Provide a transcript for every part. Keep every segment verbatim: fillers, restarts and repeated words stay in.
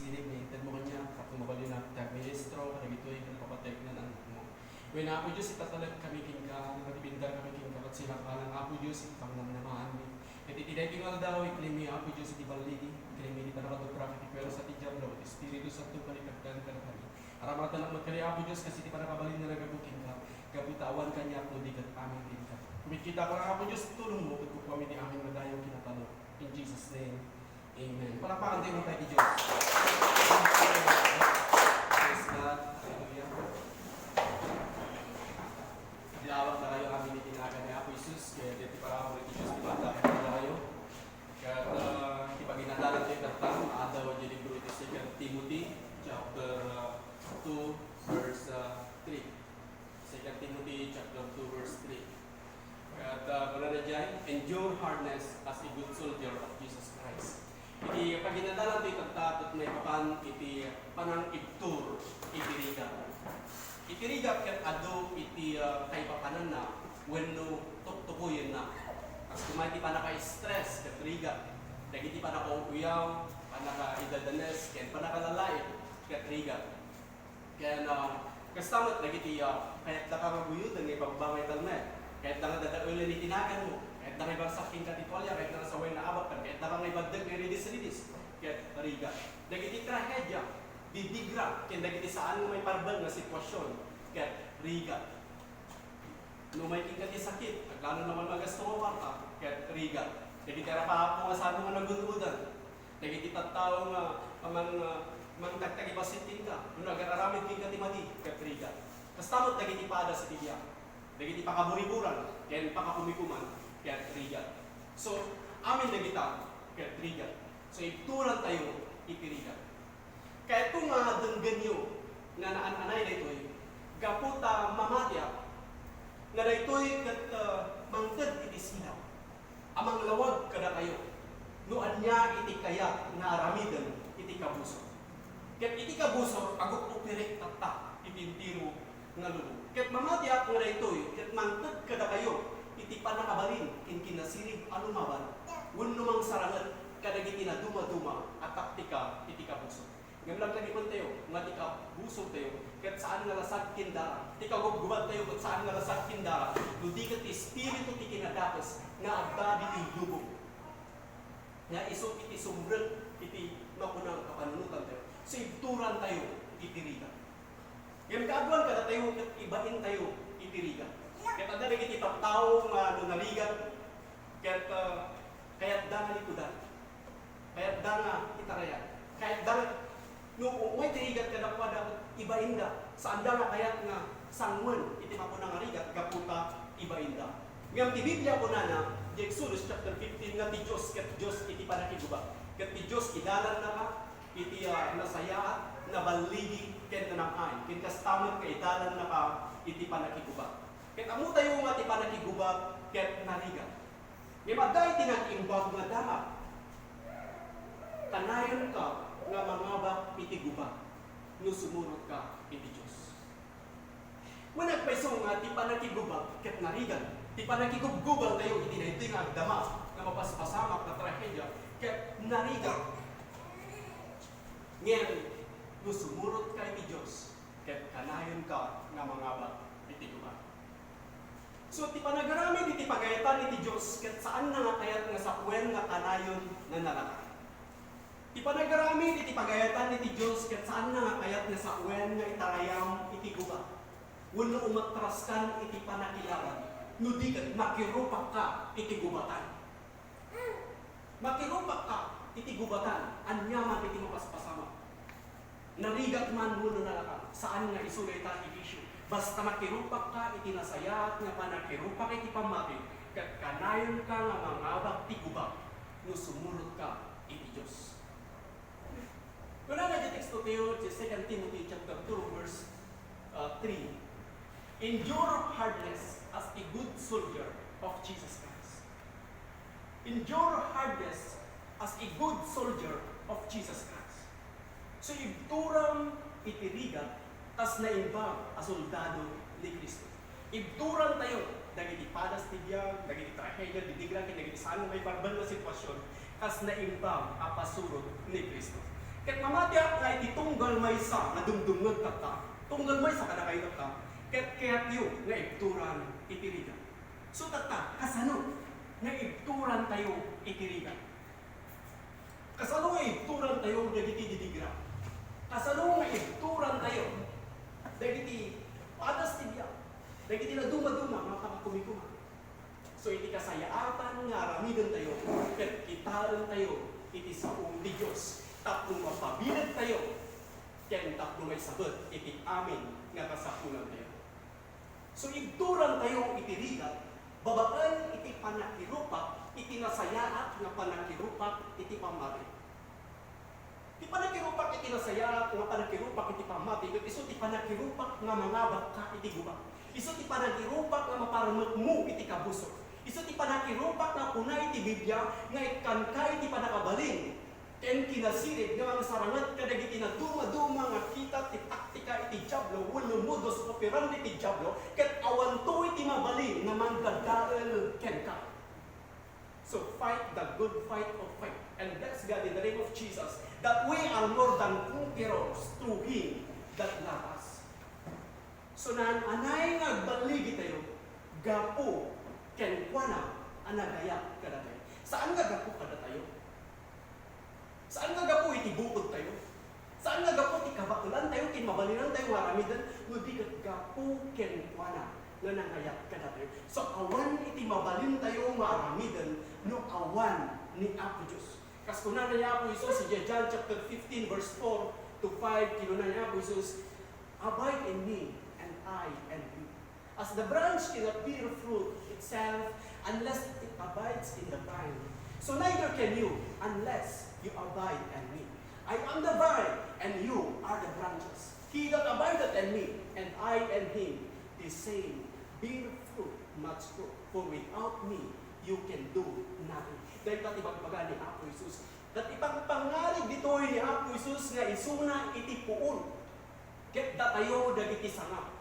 Inted mo kaniak, tapno mabalin a ti agministro kadagitoy nga napapategna nga annakmo. Wen, Apo Dios, ipatalakkami kenka, nakadepender kami kenka, ket silakan, Apo Dios, iti pangnamnamaanmi. Ket iti daytoy nga aldaw, iklimi, Apo Dios, iti balligi, iklimi iti pannakadubrak iti puersa ti Diablo, iti Espiritu Santo, palikagdan kadakami. Aramatan met kadi, Apo Dios, kas iti pannakabalin nga naggapu kenka, gapu ta awan kaniak no di ket amin kenka. Kumitkita koma, Apo Dios, tulongmo, ket kukuam iti amin nga dayaw kinapano. In Jesus' name, amen. Palakpakan tayo tayo ti Dios. Praise God. Hallelujah. Diawak na kayo amin iti nagan ni Apo Jesus, kaya dito para mo iti Dios di bata kayo. Ket, ah, iti paginadalan ti tattao, adda iti libro iti Second Timothy chapter, ah, two, verse, ah, three. Second Timothy chapter two, verse three. Ket, ah, kunana diay, "Endure hardness as a good soldier of Jesus Christ." Iti paginadalan ti tattao, maipapan iti panangibtur iti rigat. Iti rigat ket adu iti, ah, kaipapananna wenno tuktukoyenna. Kas koma iti pannaka-stress ket rigat. Dagiti pannakauuyaw, pannakaidadanes, ken pannakalalait ket rigat. Ken, ah, kasta met dagiti, ah, kayatdaka nga guyoden nga ibagbaga iti talmed. Kayatda nga dadaelen iti naganmo. Kayatda nga ibagsak kenka ti tualia, kayatda nga sawen nga abak, ken kayatdaka nga ibaddeg nga iridis-ridis. Ket rigat. Dagiti trahedia, didigra, ken dagiti saan nga maiparbeng nga sitwasion. Ket rigat. No umay kenka ti sakit, aglalo naman nga gasto nga kwarta, ket rigat. Dagiti arapaapmo nga saan nga nagun-odan. Dagiti tattao nga man-, mangtagtagibassit kenka, wenno agar-aramid kenka ti madi, ket rigat. Kasta met dagiti padas iti biag, dagiti pakaburiburan, ken pakakumikuman, ket rigat. So, amin dagita, ket rigat. So, ibturantayo iti rigat. Kayatko nga denggenyo nga naan-anay daytoy, gapu ta mamatiak nga daytoy ket, ah, mangted iti silaw a manglawag kadakayo no ania iti kayat nga aramiden iti kabusor. Ket iti kabusor, agup-upiri tatta iti entero nga lubong. Ket mamatiak nga daytoy ket mangted kadakayo iti pannakabalin ken kinasirib a lumaban wenno mangsaranget kadagiti nadumaduma a taktika iti kabusor. Ngem laglagipen tayo nga ti kabusor tayo ket saan nga lasag ken dara. Ti kagubgubat tayo ket saan nga lasag ken dara. No di ket ti espiritu ti kinadakes nga adda ditoy lubong nga isu iti sumrek iti makuna nga kapanunotan tayo. So, ibturan tayo iti rigat. Ngem kaaduan kadatayo ket ibain tayo iti rigat. Ket adda dagiti tattao nga no narigat, ket, ah, kayatda nga likudan. Kayatda nga itarayan. Kayatda nga, no umay ti rigat kadakuada, ibainda. Saanda nga kayat nga sangoen iti makuna nga rigat, gapu ta ibainda. Ngem ti Biblia kunana, di Exodus chapter fifteen, nga ti Dios ket Dios iti pannakigubat. Ket ti Dios idalannaka iti, ah, nasayaat, naballigi, ken nanam-ay. Ken kasta met nga idalannaka iti pannakigubat. Ket ammotayo nga ti pannakigubat ket narigat. Ngem adda iti nag-imbag nga dangat. Kanayonka nga mangabak iti gubat no sumurotka iti Dios. Wen, agpayso nga ti pannakigubat ket narigat. Ti pannakigubgubal tayo iti daytoy nga agdama nga mapaspasamak nga trahedia ket narigat. Ngem no sumurotka iti Dios, ket kanayonka nga mangabak iti gubat. So, ti panagaramid iti pagayatan iti Dios ket saanna nga kayat nga sawen nga kanayon nga nalakan. Ti panagaramid iti pagayatan iti Dios ket saanna nga kayat nga sawen nga itarayam iti gubat wenno umatraskan iti pannakilaban, no di ket makirupakka iti gubatan. Makirupakka iti gubatan, ania man iti mapaspasamak. Narigat man wenno nalakan, saan nga isu dayta ti issue. Basta makirupakka iti nasayaat nga pannakirupak iti pammati, ket kanayonka nga mangabak ti gubat no sumurotka iti Dios. Kunana ti teksto tayo, ti Second Timothy chapter two, verse, uh, three, "Endure hardness as a good soldier of Jesus Christ." Endure hardness as a good soldier of Jesus Christ. So, ibturam iti rigat kas naimbag a soldado ni Cristo. Ibturan tayo dagiti padas ti biag, dagiti trahedia, didigra, ken dagiti saan nga maiparbeng nga sitwasyon kas naimbag a pasurot ni Cristo. Ket mamatiak nga iti tunggal maysa nga dumdumngeg tatta, tunggal maysa kadakayo tatta, ket kayatyo nga ibturan iti rigat. So tatta, kasano nga ibturantayo iti rigat? Kasano nga ibturantayo dagiti didigra? Kasano nga ibturantayo dagiti padas ti biag, dagiti nadumaduma nga pakakumikuma? So, iti kasayaatan nga aramidentayo, ket kitaentayo iti sao ti Dios tapno mapabilegtayo ken tapno maisabet iti amin nga kasapulantayo. So, ibturantayo iti rigat babaen iti panakirupak iti nasayaat nga panakirupak iti pammati. Ti panakirupak iti nasayaat nga panakirupak iti pammati, ket isu ti panakirupak nga mangabakka iti gubat. Isu ti panakirupak nga maparmekmo iti kabusor. Isu ti panakirupak nga kuna iti Biblia nga ikkanka iti panakabalin ken kinasirib nga mangsaranget kadagiti nadumaduma nga kita ti taktika iti Diablo wenno modus operandi ti Diablo, ket awanto iti mabalin nga manggadael kenka. So fight the good fight of faith. And bless God in the name of Jesus that we are more than conquerors through Him that love us. So naan-anay nga agballigi tayo gapu kenkuana a nagayat kadatayo. Saan nga gapu kadatayo. Saan nga gapu iti bukodtayo. Saan nga gapu ti kabaelantayo ken mabalinantayo nga aramiden, no di ket gapu kenkuana nga nangayat kadatayo. So, awan iti mabalintayo nga aramiden no awan ni Apo Dios. Kas kunana ni Apo Jesus idiay John chapter fifteen, verse four to five, kinuna ni Apo Jesus, "Abide in me, and I in you. As the branch cannot bear fruit itself unless it abides in the vine, so neither can you unless you abide in me. I am the vine, and you are the branches. He that abideth in me, and I in him, the same bear fruit, much fruit. For without me, you can do nothing." Dayta ti bagbaga ni Apo Jesus. Ket ipagpangarig ditoy ni Apo Jesus nga isuna iti puon. Ket datayo dagiti sanga.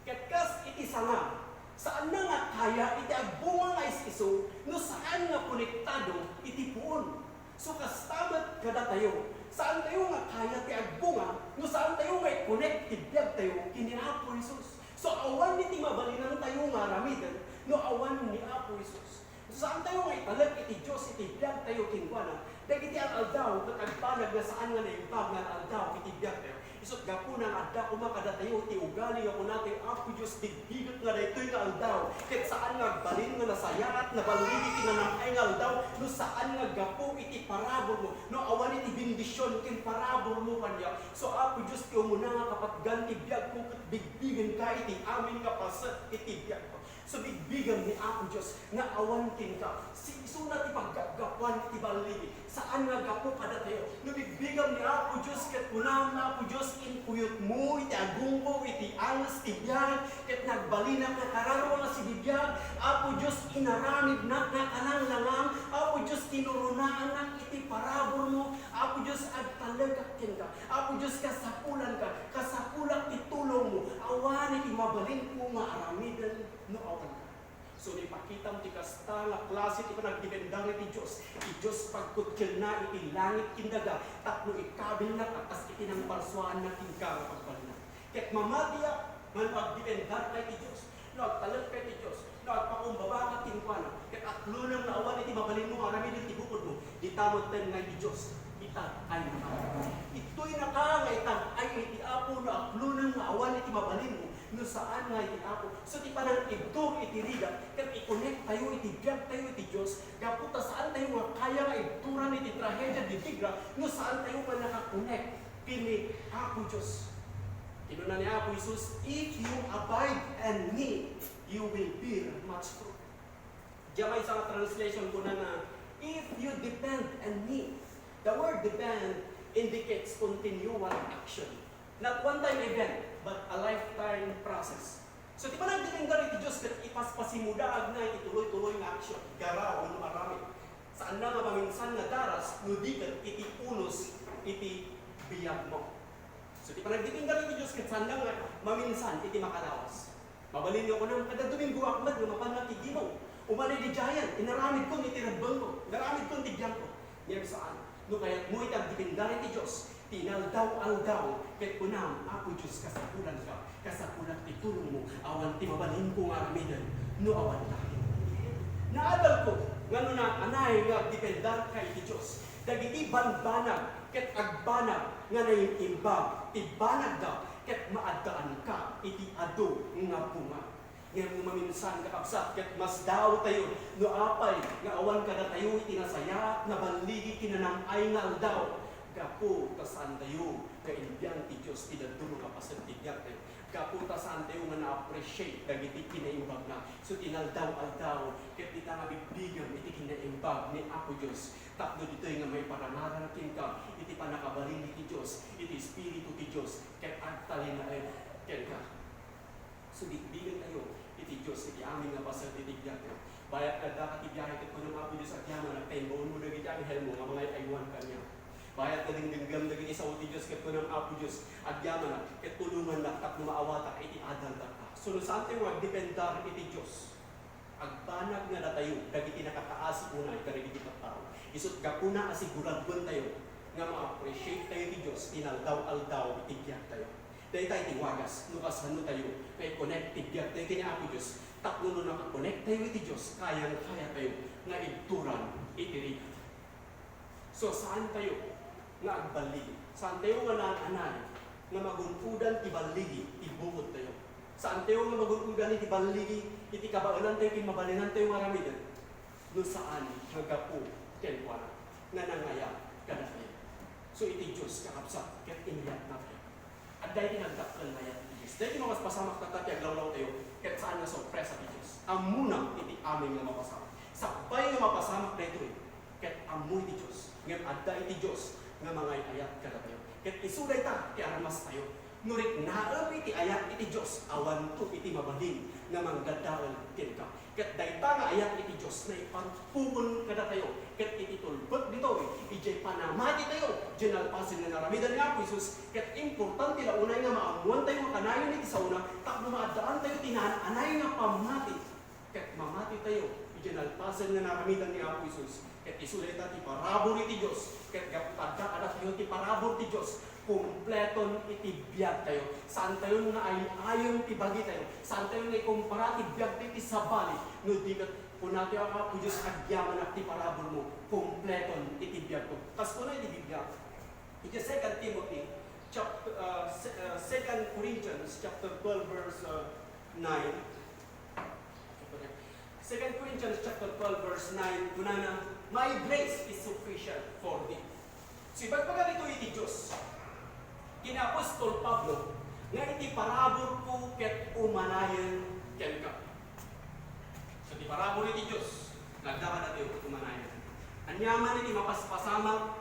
Ket kas iti sanga, saanna nga kaya iti agbunga nga is-isu no saan nga konektado iti puon. So kasta met kadatayo, saantayo nga kaya ti agbunga no saantayo nga i-connect ti biagtayo ken ni Apo Jesus. So awan iti mabalinantayo nga aramiden no awan ni Apo Jesus. Saantayo nga italek iti Dios iti biagtayo kenkuana. Dagiti al-aldaw ket agbanag nga saan nga naimbag nga al-aldaw iti biagtayo. Isut' gapuna nga adda koma kadatayo ti ugali nga kunatayo, "Apo Dios, bigbiget nga daytoy nga aldaw." Ket saan nga agbalin nga nasayaat, naballigi ti nanam-ay nga aldaw no saan nga gapu iti parabur mo, no awan iti bendision ken parabur mo kaniak. So, Apo Dios, ti umuna nga kapatgan ti biagko ket bigbigenka iti amin nga paset iti biagko. So, bigbigam ni Apo Dios nga awan kenka. Si isuna ti paggapgapuan iti balligi. Saan nga gapu kadatayo. No bigbigam ni Apo Dios ket kunam, "Apo Dios, inkuyotmo iti agunggo, iti anges ti biag, ket nagbalinak nga kararua nga sibibiag. Apo Dios, inaramidnak nga kalanglangang. Apo Dios, tinuronaanak iti paraburmo. Apo Dios, agtalekak kenka. Apo Dios, kasapulanka. Kasapulak ti tulongmo. Awan iti mabalinko nga aramiden no awanka." So, no ipakitam ti kasta nga klase ti panagdependar iti Dios, ti Dios pagkutkelna iti langit ken daga tapno ikabilnak a kas iti nangparsuaanna kenka nga pagbalina. Ket mamatiak, mano agdependar ka iti Dios, no agtalek ka iti Dios, no agpakumbaba ka kenkuana, ket aklonem nga awan iti mabalinmo nga aramiden ti bukodmo, dita metten nga iti Dios, itag-ay naka. Ittoy naka nga itag-ay iti Apo no aklonem nga awan iti mabalinmo, no saan nga iti Apo. So, ti panangibtur iti rigat, ket i-connect tayo iti biag tayo iti Dios, gapu ta saan tayo nga kaya nga ibturan iti trahedia, iti digra, no saan tayo nga naka-connect ken ni Apo Dios. Kinuna ni Apo Jesus, "If you abide in me, you will bear much fruit." Diay maysa nga translation kuna nga, "If you depend on me." The word depend indicates continual action. Not one-time event, but a lifetime process. So, ti panagdependar iti Dios ket ipaspasimo daagna iti tuloy-tuloy nga action, garaw wenno aramid. Saanna nga maminsan nga daras no di ket iti unos iti biagmo. So, ti panagdependar iti Dios ket saanna nga maminsan iti makalawas. Mabalin nga kunam, kada Domingoak met nga mapannak ti Gimong. Umanay di Giant, inaramidkon iti rebbengko, inaramidkon ti biangko. Ngem saan, no kayatmo iti agdependar iti Dios, Tinaldaw-aldaw, ket kunam, Apo Dios, kasapulanka, kasapulan ti tulongmo, awan ti mabalinko nga aramiden, no awan laeng. Naadalko nga no naan-anay nga agdependar ka iti Dios, dagiti banbanag ket agbanag nga naimbag ti banagda, ket maaddaanka iti adu nga bunga. Ngem no maminsan, kakabsat, ket masdaawtayo no apay nga awan kadatayo iti nasayaat, naballigi, kinanam-ay nga aldaw, gapu ta saantayo nga imbiang ti Dios ti dadduma nga paset ti biagtayo, gapu ta saantayo nga na-appreciate dagiti kinaimbagna. So, tinaldaw-aldaw, ket dita nga bigbigem iti kinaimbag ni Apo Dios, tapno ditoy nga maiparangarang kenka iti pannakabalin iti Dios, iti Espiritu ti Dios, ket agtalinaed kenka. So, bigbigentayo iti Dios iti amin nga paset iti biagtayo. Bayat nga addaka ti biahe ket kunam, Apo Dios, agyamanak ta imbaonmo dagiti anghelmo nga mangay-aywan kaniak. Bayat nga dengdenggem dagiti sao ti Dios ket kunam, Apo Dios, agyamanak ket tulongannak tapno maawatak iti adal tatta. So, no saantayo nga agdependar iti Dios, agbanag nga datayo dagiti nakakaasi unay kadagiti tattao. Isut' gapuna a siguradontayo nga ma-appreciate tayo ti Dios tinaldaw-aldaw iti biagtayo. Dayta iti wagas no kasano tayo nga i-connect ti biagtayo ken ni Apo Dios, tapno no naka-connect tayo iti Dios, kayang-kaya tayo nga igturan iti rigat. So, saantayo nga agballigi. Saantayo nga naan-anay nga magun-odan ti balligi ti bukodtayo. Saantayo nga magun-odan iti balligi iti kabaelantayo ken mabalinantayo nga aramiden no saan nga gapu kenkuana nga nangayab kadatayo. So, iti Dios, kakabsat, ket inyatnatayo. Adda iti nagdakkel nga ayat iti Dios. Daytoy mapaspasamak tatta ti aglawlawtayo, ket saan nga sorpresa ti Dios. Ammona iti amin nga mapasamak. Sakbay nga mapasamak daytoy, ket ammo iti Dios. Ngem adda iti Dios nga mangay-ayat kadatayo. Ket isu dayta ti armastayo. No riknaem iti ayat iti Dios, awanto iti mabalin nga mangdadael kenka. Ket dayta nga ayat iti Dios, naiparpupon kadatayo. Ket iti tulbek ditoy, idiay panamatitayo, diay nalpasen nga naramidan ni Apo Jesus, ket importante la unay nga maammoantayo nga kanayon iti saona tapno maaddaantayo ti naan-anay nga pammati. Ket mamatitayo, idiay nalpasen nga naramidan ni Apo Jesus. Ket isu dayta ti parabur iti Dios. Ket gapu ta adda kadatayo ti parabur ti Dios, kumpleton iti biagtayo. Saantayon nga ay-ayon ti bagitayo. Saantayon nga ikumpara ti biagtayo iti sabali. No di ket kunatayo, Apo Dios, agyamanak ti paraburmo, kumpleton iti biagko. Kas kuna iti Biblia, iti Second Timothy, chapter, uh, se-, uh, Second Corinthians chapter twelve, verse, uh, nine. Second Corinthians chapter twelve, verse nine, kunana, "My grace is sufficient for thee." So, ibagbaga ditoy iti Dios ken ni apostol Pablo nga iti paraburko ket umanayen kenka. So, ti parabur iti Dios, nga adda kadatayo ket umanayen. Ania man iti mapaspasamak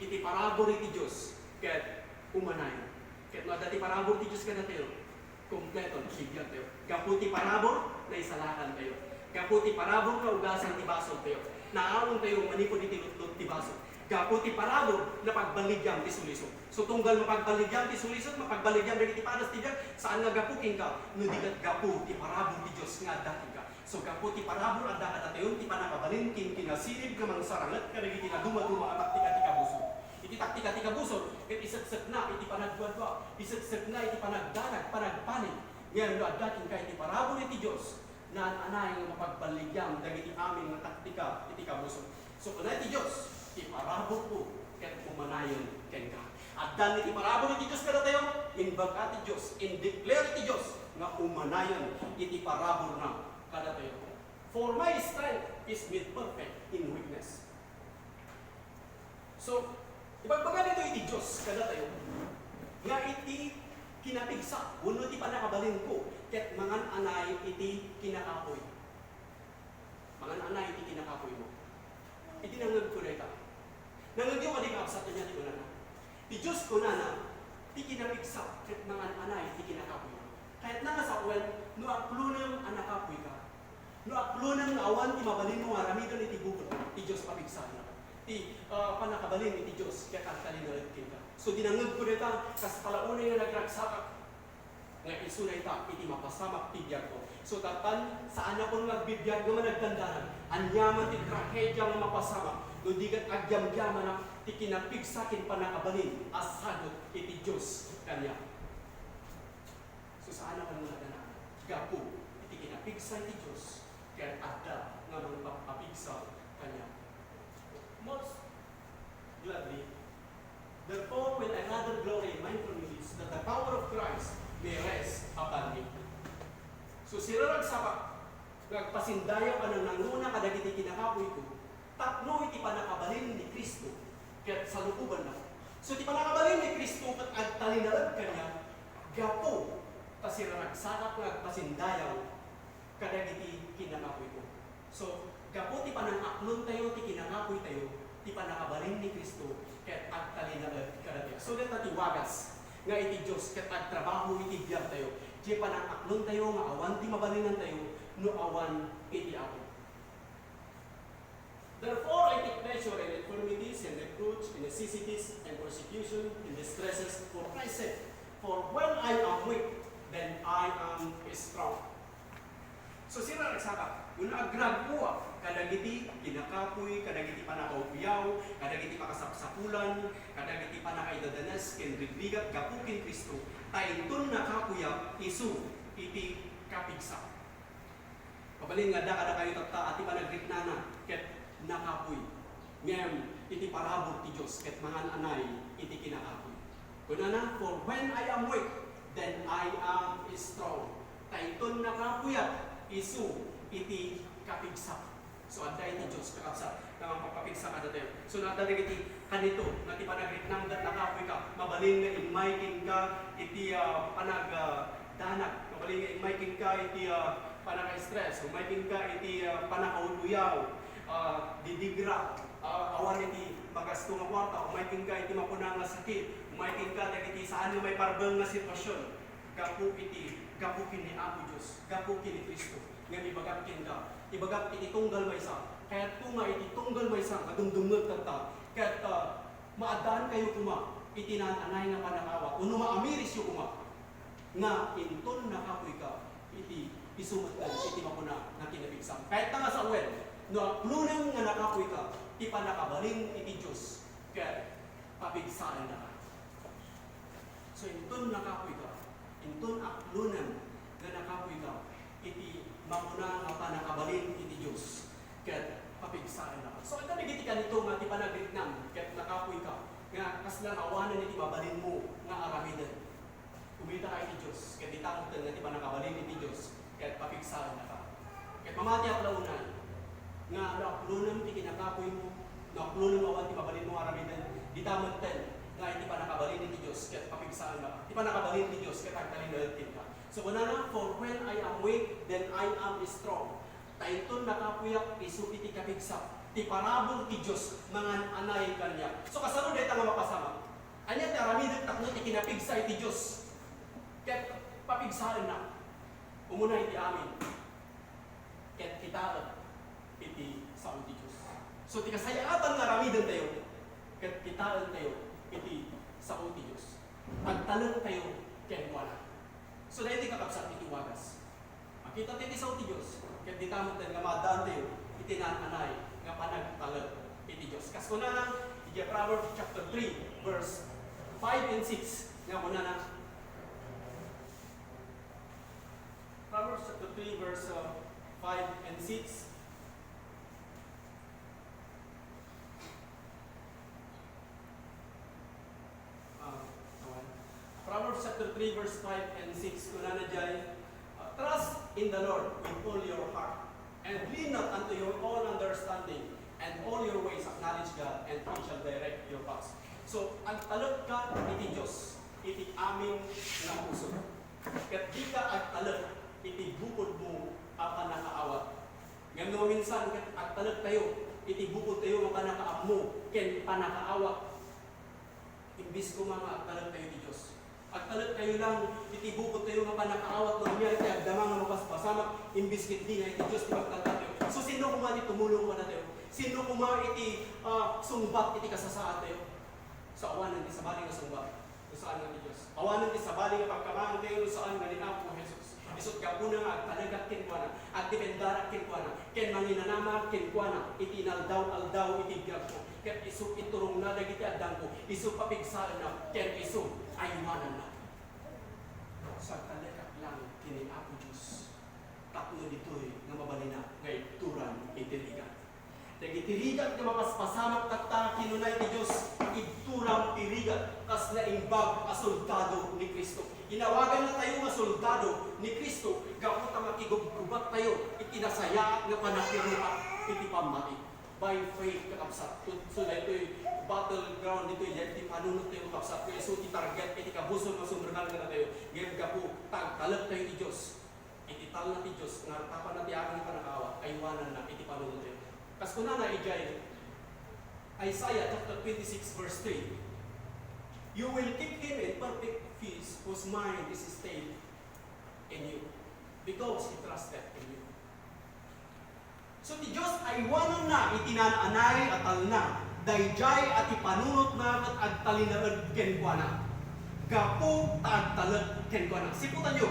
iti parabur iti Dios ket umanayen. Ket no adda ti parabur ti Dios kadatayo, kumpleto ti biagtayo. Gapu ti parabur, naisalakantayo. Gapu ti parabur, naugasan ti basoltayo. Naaontayo manipud iti lutlut ti basol. Gapu ti parabur, napagballigiam ti sulisog. So, tunggal mapagballigiam ti sulisog, mapagballigiam dagiti padas ti biag, saan nga gapu kenka, no di ket gapu ti parabur ti Dios nga adda kenka. So, gapu ti parabur, adda kadatayon ti pannakabalin ken kinasilib nga mangsaranget kadagiti nadumaduma a taktika ti kabusor. Iti taktika ti kabusor, ket iseksekna iti panagduadua, iseksekna iti panagdanag, panagpanik. Ngem no adda kenka iti parabur iti Dios, naan-anay nga mapagballigiam dagiti amin nga taktika iti kabusor. So, kuna iti Dios, "Ti paraburko ket umanayen kenka." Addan iti parabur iti Dios kadatayo, imbag-a ti Dios, indeclare ti Dios nga umanayen iti paraburna kadatayo. "For my strength is made perfect in weakness." So, ibagbaga ditoy iti Dios kadatayo nga iti kinapigsa wenno ti pannakabalinko ket mangan-anay iti kinakapuy. Mangan-anay iti kinakapuy mo. Iti nangngegko dayta. Nangngegyo kadi, kakabsat, ania ti kunana? Ti Dios kunana, ti kinapigsa ket mangan-anay iti kinakapuy mo. Kayatna nga sawen, no aplonem a nakapuy ka, no aplonem nga awan ti mabalinmo nga aramiden iti bukod, ti Dios papigsaennak. Ti, ah, pannakabalin iti Dios, ket agtalinaed kenka. So, dinangngegko dayta, kasta la unay nga nagragsakak. Nga isu dayta iti mapasamak ti biagko. So, tattan, saanakon nga agbibiag nga managdandanag. Ania man ti tragedia nga mapasamak, no di ket agyamgyamanak ti kinapigsa ken pannakabalin a sagut iti Dios kaniak. So, saan a panunotana, gapu iti kinapigsa iti Dios, ket adda nga mangpapapigsa kaniak. Most gladly, therefore, when I gather glory in my infirmities, that the power of Christ may rest upon me. So, siraragsak nga agpasindayaw a nangnangruna kadagiti kinakapuyko, tapno iti pannakabalin ni Cristo ket salukobanna. So, ti pannakabalin ni Cristo ket agtalinaed kaniak gapu ta siraragsakak nga agpasindayaw kadagiti kinakapuyko. So, gapu ti panang-aklontayo ti kinakapuytayo, ti pannakabalin ni Cristo ket agtalinaed kadatayo. So, dayta ti wagas nga iti Dios ket agtrabaho iti biagtayo. Diay panang-aklontayo nga awan ti mabalinantayo no awan iti Apo. Therefore, I take pleasure in infirmities and reproach, in necessities and persecution, in distresses for Christ's sake. For when I am weak, then I am strong. So, siraragsak, no agragguak kadagiti kinakapuy, kadagiti pannakauyaw, kadagiti pakasapsapulan, kadagiti pannakaidadanes ken rigrigat gapu ken Cristo, ta inton nakapuyak isu iti kapigsa. Mabalin nga adda kadakayo tatta a ti panagriknana ket nakapuy. Ngem iti parabur ti Dios ket mangan-anay iti kinakapuy. Kunana, "For when I am weak, then I am strong." Ta inton nakapuyak, isu iti kapigsa. So, adda iti Dios, kakabsat, nga mangpapapigsa kadatayo. So, no adda dagiti kanito nga ti panagriknam ket nakapuyka, mabalin nga immay kenka iti, ah, panag, ah, danag. Mabalin nga immay kenka iti, ah, panaka-stress, immay kenka iti, ah, panakauyaw, ah, didigra, ah, awan iti magasto nga kuarta, immay kenka iti mapuna nga sakit, immay kenka dagiti saan nga maiparbeng nga sitwasyon. Gapu iti, gapu ken ni Apo Dios, gapu ken ni Cristo, nga ibagak kenka, ibagak iti tunggal maysa, kayatko nga iti tunggal maysa nga dumdumngeg tatta, ket, ah, maaddaankayo koma iti naan-anay nga pannakaawat, wenno maamirisyo koma nga inton nakapuyka iti isu met iti mapuna nga kinapigsam. Kayat ta nga sawen, no aplonem nga nakapuyka, ti pannakabalin iti Dios ket papigsaennaka. So, inton nakapuyka, inton aplonem nga nakapuyka iti mapuna nga pannakabalin iti Dios ket papigsaennaka. So, adda dagiti kanito nga ti panagriknam ket nakapuyka nga kasla awanen iti mabalinmo nga aramiden. Kumitaka iti Dios, ket dita metten nga ti pannakabalin iti Dios ket papigsaennaka. Ket mamatiak la unay nga no aplonem ti kinakapuymo, no aplonem awan ti mabalinmo nga aramiden, dita metten nga iti pannakabalin iti Dios ket papigsaennaka. Ti pannakabalin iti Dios ket agtalinaed kenka. So, kunana, "For when I am weak, then I am strong." Ta inton nakapuyak, isu iti kapigsa, ti parabur ti Dios mangan-anay kaniak. So, kasano dayta nga mapasamak? Ania ti aramidek tapno ti kinapigsa iti Dios ket papigsaennak? Umuna iti amin, ket kitaen iti sao ti Dios. So, ti kasayaatan nga aramidentayo, ket kitaentayo iti sao ti Dios. Agtalektayo kenkuana. So, daytoy, kakabsat, iti wagas. Makita ti, ti sao ti Dios, ket dita metten nga maaddaantayo iti naan-anay nga panagtalek iti Dios. Kas kunana iti Proverbs chapter three, verse five and six, nga kunana, Proverbs chapter three, verse, uh, five and six. Ah, awan. Proverbs chapter three, verse five and six, kunana diay, ah, "Trust in the Lord with all your heart, and lean not unto your own understanding, and all your ways acknowledge God, and He shall direct your paths." So, agtalekka iti Dios iti amin nga pusod. Ket dika agtalek iti bukodmo a pannakaawat. Ngem no minsan ket agtalektayo iti bukodtayo nga pannakaammo ken pannakaawat, imbes koma nga agtalektayo iti Dios. Agtalektayo lang iti bukodtayo nga pannakaawat no ania iti agdama nga mapaspasamak, imbes ket di nga iti Dios ti pagtalekatayo. So, sinno koma ti tumulong kadatayo? Sinno koma iti, ah, sungbat iti kasasaadtayo? So, awanen ti sabali nga sungbat no saan nga ti Dios. Awanen ti sabali nga pagkamaantayo no saan nga ni Apo Jesus. Isut' gapuna nga agtalekak kenkuana, agdependarak kenkuana, ken manginanamak kenkuana iti inaldaw-aldaw iti biagko. Ket isu iturongna dagiti addangko, isu papigsaenna, ken isu aywananna. Sagtalekak laeng ken ni Apo Dios tapno ditoy nga mabalinak nga ibturan iti rigat. Dagiti rigat nga mapaspasamak tatta, kinuna iti Dios, ibturam ti rigat kas naimbag a soldado ni Cristo. Inawaganna tayo nga soldado ni Cristo gapu ta makigubgubat tayo iti nasayaat nga pannakiruna iti pammati. By faith, kakabsat. So, daytoy battleground ditoy, daytoy panunot tayo, kakabsat. Kaya isu ti target iti kabusor nga sumrngan nga tayo. Ngem gapu ta agtalek tayo ti Dios. Iti talna ti Dios nga artapanna ti amin nga pannakaawat, aywananna iti panunotyo. Kas kunana idiay Isaiah chapter twenty-six, verse three, "You will keep him in perfect peace whose mind is stayed in you, because he trusted in you." So, ti Dios aywananna iti naan-anay a talna, daydiay a ti panunotna ket agtalinaed kenkuana. Gapu ta agtalek kenkuana. Siputanyo,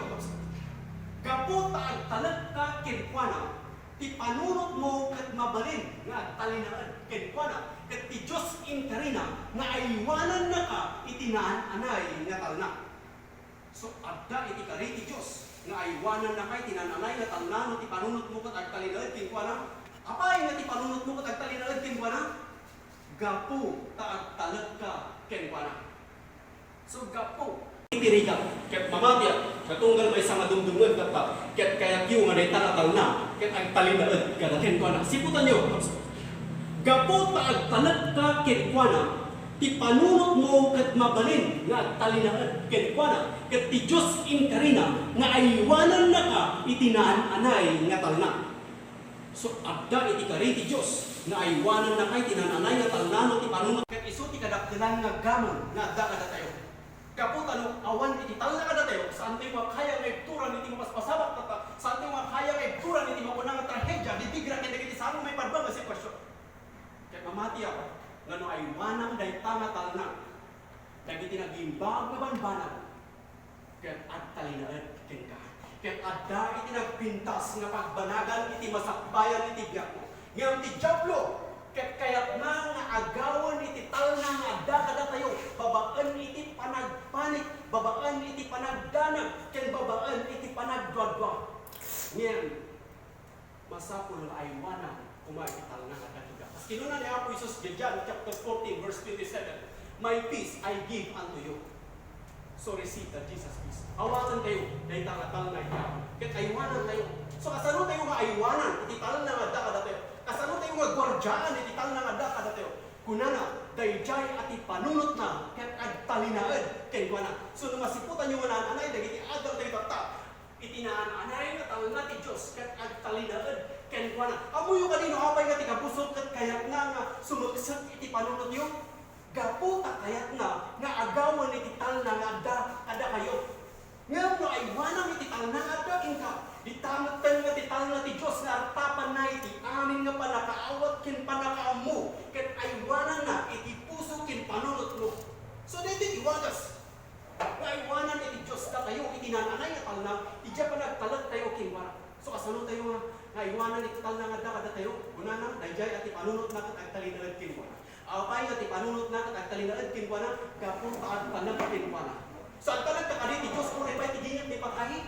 gapu ta agtalekka kenkuana, ti panunotmo ket mabalin nga agtalinaed kenkuana, ket ti Dios inkarina nga aywanannaka iti naan-anay nga talna. So, adda iti kari ti Dios nga aywanannaka iti naan-anay nga talna no ti panunotmo ket agtalinaed kenkuana. Apay nga ti panunotmo ket agtalinaed kenkuana? Gapu ta agtalekka kenkuana. So, gapu iti rigat, ket mamatiak, ket tunggal maysa nga dumdumngeg tatta, ket kayatyo nga dayta nga talna, ket agtalinaed kada kenkuana. Siputanyo, gapu ta agtalekka kenkuana, ti panunotmo ket mabalin nga agtalinaed kenkuana, ket ti Dios inkarina nga aywanannaka iti naan-anay nga talna. So, adda iti kari ti Dios nga aywanannaka iti naan-anay nga talna no ti panunot, ket isu ti kadakkelan nga aggamon nga adda kadatayo. Gapu ta no awan iti talna kadatayo, saantayo makaya nga ibturan iti mapaspasamak tatta, saantayo makaya nga ibturan iti makuna nga trahedia, didigra ken dagiti saan nga maiparbeng nga sitwasyon. Ket mamatiak nga no aywanam dayta nga talna, dagiti nagimbag nga banbanag, ket agtalinaed kenka. Ket adda iti nagpintas nga pagbanagan iti masakbayan iti biagmo. Ngem ti Diablo, ket kayatna nga agawen iti talna nga adda kadatayo, babaen iti panagpanik, babaen iti panagdanag, ken babaen iti panagduadua. Ngem, masapul nga aywanam koma iti talna nga adda kenka. Kas kinuna ni Apo Jesus iti John chapter fourteen, verse twenty-seven, "My peace I give unto you. So receive that Jesus peace." Awaten tayo dayta nga talna iti Apo. Ket aywanan tayo. So, kasano tayo nga aywanan iti talna nga adda kadatayo? Kasano tayo nga guardiaan iti talna nga adda kadatayo? Kunana, daydiay a ti panunotna ket agtalinaed kenkuana. So, no masiputanyo nga naan-anay dagiti adal tayo tatta, iti naan-anay nga talna ti Dios ket agtalinaed kenkuana. Ammoyo kadi no apay nga ti kabusor ket kayatna nga sumeksek iti panunotyo? Gapu ta kayatna nga agawen iti talna nga adda kadakayo. Ngem no aywanam iti talna nga adda kenka, dita metten nga ti talna ti Dios nga artapanna iti amin nga pannakaawat ken pannakaammo, ket aywananna iti puso ken panunotmo. So, daytoy ti wagas nga aywanan iti Dios datayo iti naan-anay nga talna, idiay panagtalektayo kenkuana. So, kasano tayo nga, nga aywanan iti talna nga adda kadatayo? Kunana, daydiay a ti panunotna ket agtalinaed kenkuana. Apay nga ti panunotna ket agtalinaed kenkuana? Gapu ta agtalek kenkuana. So, agtalekka kadi ti Dios, uray pay ti gingit ni patay?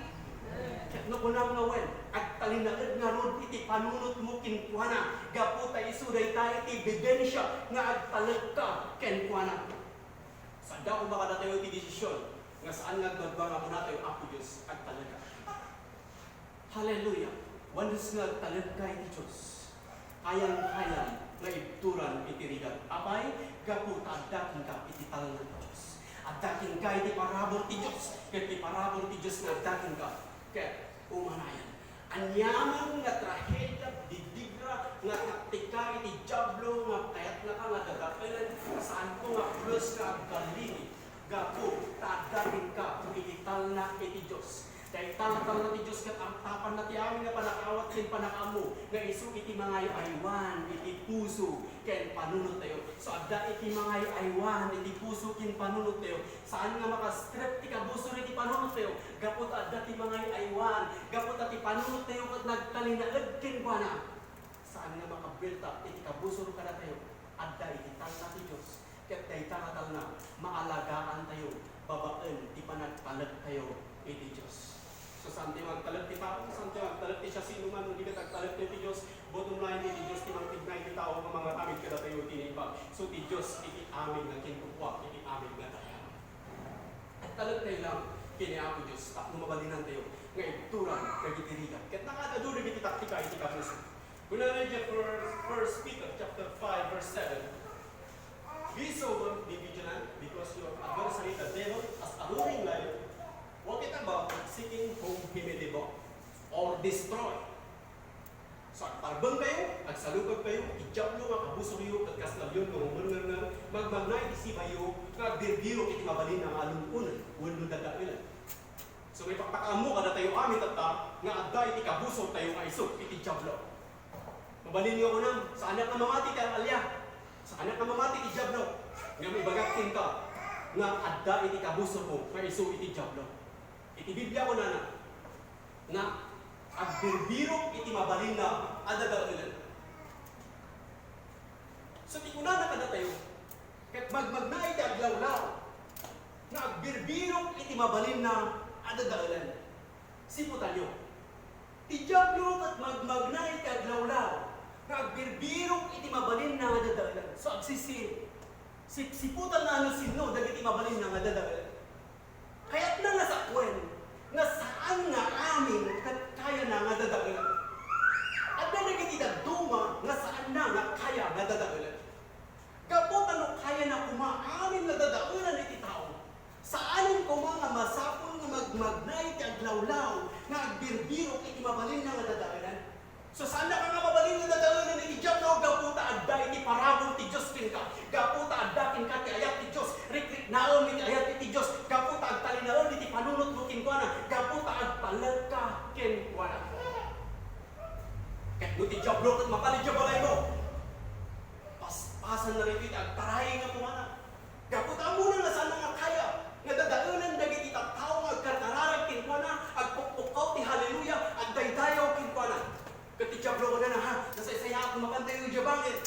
Ket no kunam nga wen, agtalinaed ngarud iti panunotmo kenkuana, gapu ta isu dayta iti ebidensia nga agtalekka kenkuana. Sanda koma kadatayo iti desisyon nga saan nga agduadua nga kunatayo, "Apo Dios, agtalekka." Hallelujah! Once nga agtalekka iti Dios, kayam-kayam nga ibturan iti rigat. Apay? Gapu ta adda kenka iti talna ti Dios. Adda kenka iti parabur ti Dios. Ket ti parabur ti Dios nga adda kenka, ket umanayan. Aniaman nga trahedia, didigra, nga taktika iti Diablo nga kayatnaka nga dadakelen, saanko nga plus nga agbalini, gapu ta adda kenka iti talna iti Dios. Dayta nga talna ti Dios ket artapanna ti amin nga pannakaawat ken pannakaammo nga isu iti mangay-aywan iti puso ken panunottayo. So, adda iti mangay-aywan iti puso ken panunottayo. Saan nga maka-strip ti kabusor iti panunot tayo, gapu ta adda ti mangay-aywan, gapu ta ti panunot tayo ket nagtalinaed kenkuana. Saan nga makabuelta iti kabusor kadatayo, adda iti talna ti Dios. Ket dayta nga talna, maalagaan tayo babaen ti panagtalek tayo iti Dios. So, saan tayo agtalek ti tao, saan tayo agtalek ti siasinoman, no di ket agtalek tayo ti Dios. Bottom line, iti Dios ti mangtignay ti tao nga mangaramid kadatayo iti naimbag. So, ti Dios iti amin nga kinkukuak, iti amin nga dayag. Agtalek tayo lang ken ni Apo Dios tapno mabalinan tayo nga ibturan dagiti rigat ket nakaad-adu dagiti taktika iti kabusor. Kunana iti First, First Peter chapter five, verse seven, "Be sober, be vigilant, because your adversary, the devil, as a roaring lion, walketh about seeking whom he may devour or destroy." So, agparbeng kayo, agsalukag kayo, ti Diablo nga kabusoryo, ket kas leon nga ngumerngernger, magmagna iti sibayyo, nga agbirbirok iti mabalin nga alun-unen wenno dadaelen. So, maipakpakaammo kadatayo amin tatta nga adda iti kabusor tayo nga isu iti Diablo. Mabalin nga kunam, saanak nga mamati ti al-alia. Saanak nga mamati ti Diablo. Ngem ibagak kenka nga adda iti kabusormo nga isu iti Diablo. Iti Biblia kunana nga agbirbirok iti mabalinna a dadaelen. So, ti kunana kadatayo, ket magmagna iti aglawlaw nga agbirbirok iti mabalinna a dadaelen. Siputanyo, ti Diablo ket magmagna iti aglawlaw nga agbirbirok iti mabalinna a dadaelen. So, agsisi-, sipsiputanna no sinno dagiti mabalinna nga dadaelen. Kayatna nga sawen nga saan nga amin ket kayana nga dadaelen. Adda dagiti dadduma nga saanna nga kaya nga dadaelen. Gapu ta no kayana koma amin nga dadaelen iti tao, saanen koma nga masapul nga magmagna iti aglawlaw nga agbirbirok iti mabalinna nga dadaelen. So, saanna nga mabalin nga dadaelen iti Diablo gapu ta adda iti parabur ti Dios kenka, gapu ta adda kenka ti ayat ti Dios, rikriknaem iti ayat ti Dios, gapu ta agtalinaed iti panunotmo kenkuana, gapu ta agtalekka kenkuana. Ket no ti Diablo ket mapan idiay balaymo, paspasanna daytoy ti agtaray nga kumana. Gapu ta ammona nga saan nga kaya nga dadaelen dagiti tattao nga agkarkararag kenkuana, agpukpukkaw ti haleluya, agdaydayaw kenkuana. Ket ti Diablo kunana, ha, nasaysayaat no mapantayo idiay bangir.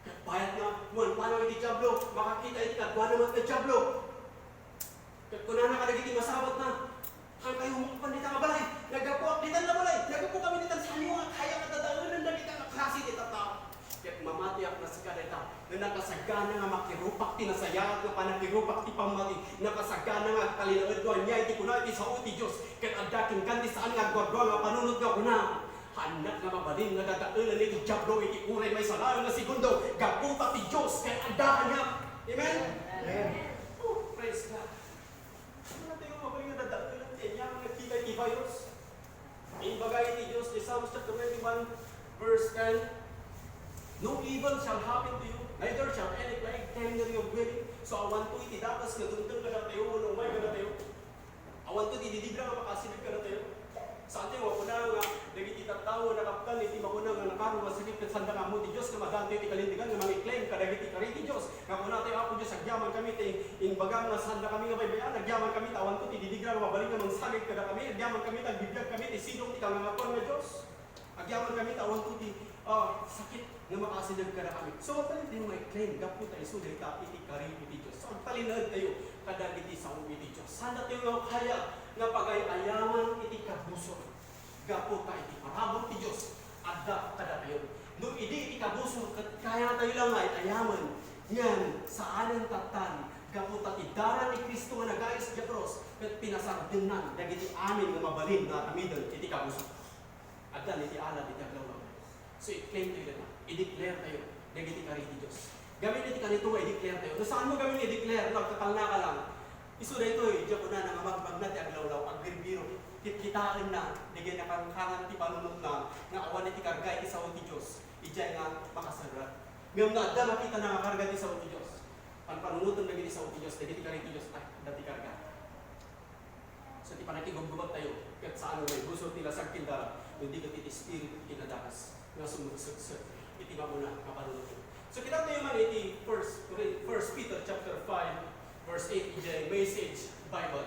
Ket bayat nga, no manpanaw iti Diablo, makakita iti kaduana met nga Diablo. Ket kunana kadagiti masabatna, "Haankayo umakpan dita nga balay. Naggapuak ditan nga balay. Naggapukami ditan." Saan nga kaya nga dadaelen dagita nga klase ti tattao? Ket mamatiak nga sika dayta, nga nakasagana nga makirupak ti nasayaat nga pannakirupak ti pammati, nakasagana nga agtalinaed no ania iti kuna iti sao ti Dios, ket adda kenka ti saan nga agduadua nga panunot nga kuna, "Haannak nga mabalin nga dadaelen iti Diablo iti uray maysa laeng nga segundo, gapu ta ti Dios ket adda kaniak." Amen? Amen. Oh, praise God. Ano tayo mabalin nga dadaelen ti ania nga nagkita iti virus? Imbaga iti Dios ti Psalms chapter ninety-one, verse ten, "No evil shall happen to you, neither shall any plague come near your dwelling." So, awanto iti dakes nga dumteng kadatayo wenno umay kadatayo. Awanto ti didibra nga makaasideg kadatayo. Saan tayo makuna nga dagiti tattao nga nakaptan iti makuna nga nakaro nga sakit ket sanda nga ammo ti Dios nga madanto iti kalintegan nga mangiklem kadagiti kari ti Dios. Nga kuna tayo, "Apo Dios, agyamankami ti imbagam nga sanda kami nga baybay-an. Agyamankami ta awanto ti didigra nga mabalin nga mangsagid kadakami. Agyamankami ta agbibiag kami ti sidong ti kangangatoan nga Dios. Agyamankami ta awanto ti, ah, sakit nga makaasideg kadakami." So, mabalin tayo nga i-claim gapu ta isu dayta iti kari iti Dios. So, agtalinaed tayo kadagiti sao iti Dios. Saan tayo nga kaya nga pagay-ayaman iti kabusor? Gapu ta iti parabur ti Dios, adda kadatayo. No idi iti kabusor ket kayatayo la nga ay-ayamen, ngem saanen tattan, gapu ta ti dara ni Cristo nga nagayus idiay krus ket pinasardenna dagiti amin nga mabalin nga aramiden iti kabusor. Adda iti alad iti aglawlaw. So, i-claim tayo dayta. I-declare tayo dagiti kari ti Dios. Gamin iti kanito nga i-declare tayo. No, saanmo gamin nga i-declare, no, agkakalnaka lang. Isu daytoy, diak kunana nga magmagna ti aglawlaw, agbirbiro, kitkitaenna, dagiti nakarangkaran ti panunotna, nga awan iti karga iti sao ti Dios, idiay nga makaserrek. Ngem no adda makitana nga karga ti sao ti Dios, panpanunoten dagiti sao ti Dios, dagiti kari ti Dios, ay, adda ti karga. So, ti pannakigubgubat tayo, ket saan nga maibusor ti lasag ken dara, no di ket iti Espiritu ti kinadakes nga sumagseksek iti mamuna nga panunot. So, kita tayo man iti First, First Peter chapter five, verse eight, iti Message Bible.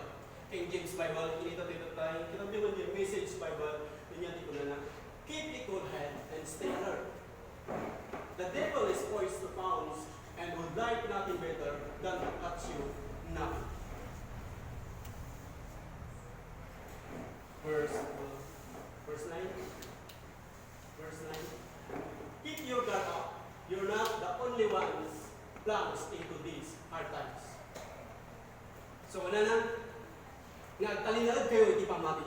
King James Bible, inita tayo tayo. Kita mo naman yung Message Bible, yun yan, di ko na na. Keep a cool head and stay alert. The devil is poised to pounce and would like nothing better than to catch you napping. Verse, uh, verse nine. Verse nine. Keep your guard up. You're not the only ones plunged into these hard times. So, una na, nga agtalinaed kayo iti pammati.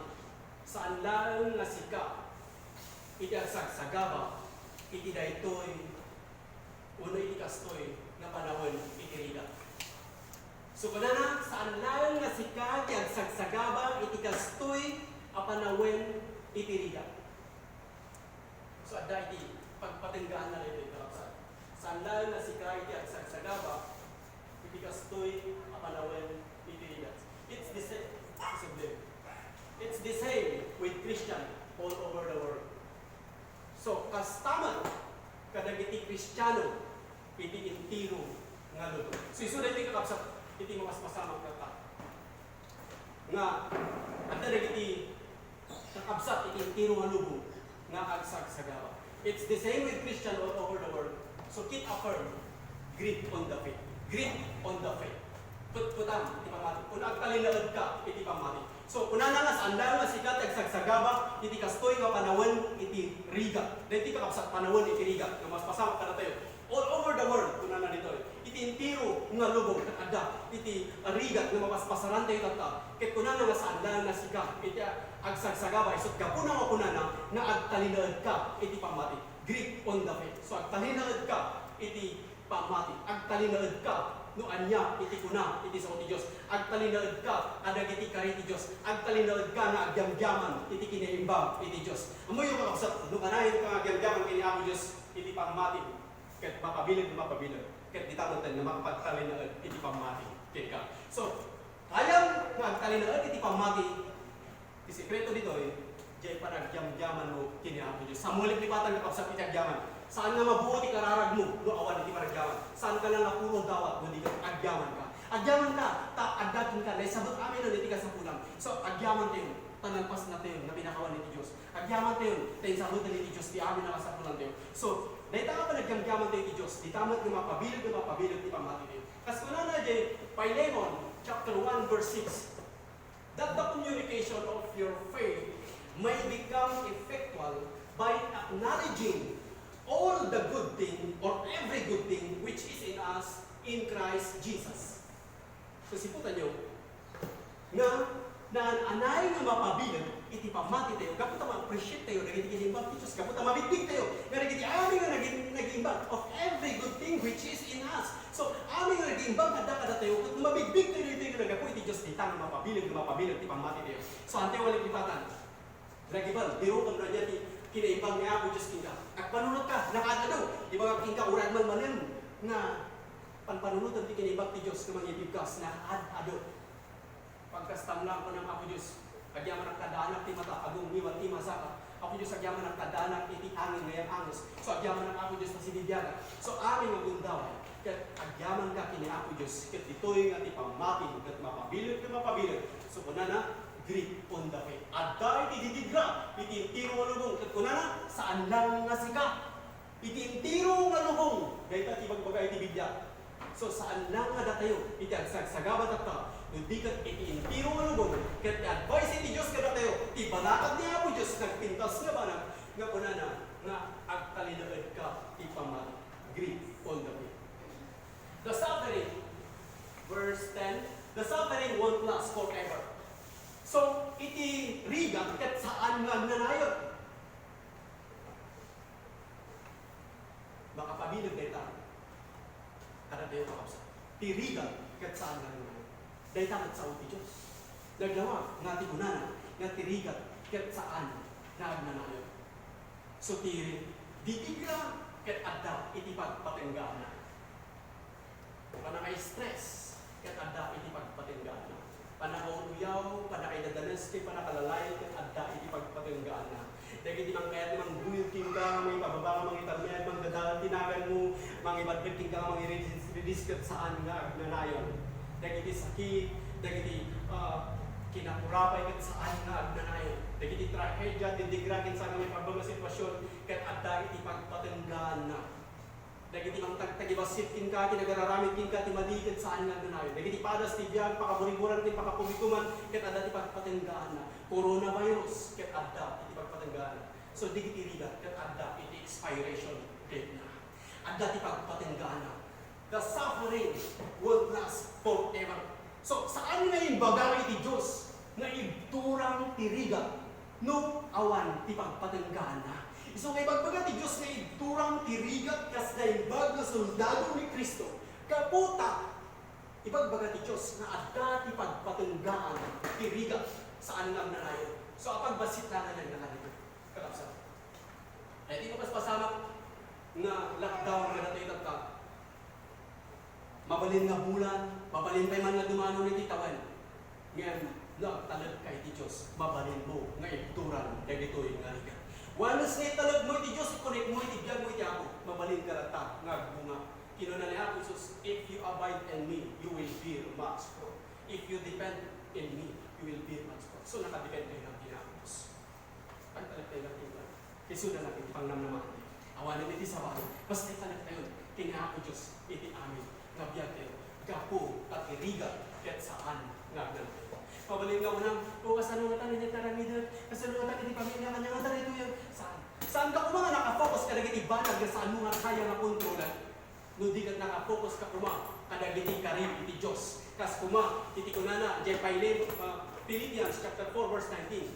Saan laeng nga sika iti agsagsagaba iti daytoy wenno iti kastoy nga panawen iti rigat. So, kunana, saan laeng nga sika ti agsagsagaba iti kastoy a panawen iti rigat. So, adda iti pagpatenggaan na daytoy, kakabsat. Saan laeng nga sika iti agsagsagaba iti kastoy a panawen iti rigat. It's the same. It's the same with Christian all over the world. So, kasta met kadagiti Kristiano iti entero nga lubong. So, isu daytoy, kakabsat, iti mapaspasamak nga, nga adda dagiti kakabsat iti entero nga lubong nga agsagsagaba. It's the same with Christian all over the world. So, keep a firm grip on the faith. Grip on the faith. Putputam iti pammati. Kun agtalinaedka iti pammati. So, kunana nga saan laeng nga sika ti agsagsagaba iti kastoy nga panawen iti rigat. Daytoy, kakabsat, panawen iti rigat nga mapaspasamak kadatayo. All over the world, kunana ditoy. Iti entero nga lubong ket adda iti rigat nga mapaspasarantayo tatta. Ket kunana nga saan laeng nga sika iti agsagsagaba. Isut' gapuna nga kunana nga agtalinaedka iti pammati. Grip on the faith. So, agtalinaedka iti pammati. Agtalinaedka no ania iti kuna iti sao ti Dios. Agtalinaedka kadagiti kari ti Dios. Agtalinaedka nga agyamyaman iti kinaimbag iti Dios. Ammoyo, kakabsat, no kanayon ka nga agyamyaman ken ni Apo Dios iti pammati, ket mapabileg, mapabileg, ket dita metten nga makapagtalinaed iti pammati kenka. So, kayam nga agtalinaed iti pammati, ti sekreto ditoy, diay panagyamyamanmo ken ni Apo Dios. Sa maliplipatan, kakabsat, iti agyaman. Saan nga mabuo ti kararagmo no awan iti panagyaman. Saan ka lang nga puro dawat no di ka agyamanka. Agyamanka, ta adda kenka, naisabet aminen iti kasapulan. So, agyamantayo, ta nalpasnatayo nga pinakawan iti Dios. Agyamantayo, ta insabeten iti Dios ti amin a kasapulantayo. So, dayta nga panagyamyamantayo iti Dios, dita met nga mapabileg nga mapabileg ti pammatitayo. Kas kunana diay Philemon chapter one verse six, that the communication of your faith may become effectual by acknowledging all the good thing or every good thing which is in us in Christ Jesus. So, siputanyo nga naan-anay nga mapabileg iti pammatitayo, gapu ta ma-appreciate tayo dagiti kinaimbag ti Dios, gapu ta mabigbigtayo nga dagiti amin nga nagin-, nag-imbag of every good thing which is in us. So, amin nga nag-imbag adda kadatayo, ket mabigbigtayo dagiti nga naggapu iti Dios, dita nga mapabileg, nga mapabileg ti pammatitayo. So, antayo nga liplipatan. Lagiban, diroken no ania ti kinaimbag ni Apo Dios kenka. Agpanunotka, nakaad-adu. Ibaga kenka, uray man manen nga panpanunoten ti kinaimbag ti Dios nga mangibibkas, nakaad-adu. Pagkastam lang, kunam, Apo Dios, agyamanak ta daanak ti mata, agungiwan ti masaka. Apo Dios, agyamanak ta daanak iti angin nga yang-angus. So, agyamanak, Apo Dios, ta sibibiagak. So, amin nga gundaway, ket agyamanka ken ni Apo Dios, ket ditoy nga ti pammatim, ket mapabileg, ket mapabileg. So, kunana, grip on the faith. Adda iti didigra iti entero nga lubong. Ket kunana, saan lang nga sika. Iti entero nga lubong. Dayta ti ibagbaga iti Biblia. So, saan lang nga datayo iti agsagsagaba tatta, no di ket iti entero nga lubong. Ket ti advice iti Dios kadatayo, ti banag ni Apo Dios, nagpintas nga banag, nga kunana, nga agtalinaedka ti pamati. Grip on the faith. The suffering, verse ten, the suffering won't last forever. So, iti rigat ket saan nga agnanayon. Makapabileg dayta. Kada tayo kakabsat. Ti rigat ket saan nga agnanayon. Dayta ket sao ti Dios. Naglawag nga ti kunana nga ti rigat ket saan nga agnanayon. So, ti didigra ket adda iti pagpatenggaanna. Pannaka-stress ket adda iti pagpatenggaanna. Pannakauruyaw, pannakaidadanes, ket pannakalalay ket adda iti pagpatenggaanna. Dagiti mangkayat nga mangbuyog kenka, mangipababa, mangitalmed, mangdadael ti naganmo, mangibaddek kenka, mangiridis-ridis ket saan nga agnanayon. Dagiti sakit, dagiti, ah, Kinakurapan ket saan nga agnanayon. Dagiti trahedia, didigra, ken saan nga maipabaga a sitwasyon, ket adda iti pagpatenggaanna. Dagiti mangtagtagibassit kenka, ti nagararamid kenka ti madi, ket saan nga agnanayon. Dagiti padas ti biag, pakaburiburan, ken pakapumikuman, ket adda ti pagpatenggaanna. Coronavirus, ket adda iti pagpatenggaanna. So, dagiti rigat, ket adda iti expiration date na. Adda ti pagpatenggaanna. The suffering won't last forever. So, saan nga imbaga iti Dios nga ibturang ti rigat no awan ti pagpatenggaanna? Isu nga ibagbaga ti Dios nga ibturang ti rigat kas naimbag nga soldado ni Cristo. Gapu ta, ibagbaga ti Dios nga adda ti pagpatenggaan ti rigat, saan nga agnanayon. So, apagbassit laeng nga nalalimed. Kakabsat. Ay, di mapaspasamak nga lockdown nga datoy tatta. Mabalin nga bulan, mabalin pay man nga dumano iti tawen. Ngem, no agtalekka iti Dios, mabalinmo nga ibturan dagitoy nga rigat. Once nga italekmo iti Dios, ikonekmo iti biagmo iti Apo, mabalinka latta nga agbunga. Kinuna ni Apo Jesus, "If you abide in me, you will bear much fruit. If you depend in me, you will bear much fruit." So, nakadepend kayo lang kina Apo Dios. Agtalek tayo lang iti biag. Isu na lang iti pangnamnamaantayo. Awanen iti sabali, basta italek tayo ken Apo Dios iti amin nga biagtayo. Gapu ta ti rigat ket saan nga agnanayon. Mabalin nga kunam, "O, kasano ngata iti aramidek? Kasano ngata iti pamilya? Ania ngata daytoy?" Saan? Saanka koma nga nakafocus kadagiti banag nga saanmo nga kaya nga kontrolan? No di ket nakafocus ka koma kadagiti kari iti Dios. Kas koma iti kunana idiay Philip-, ah, Philippians chapter four, verse nineteen,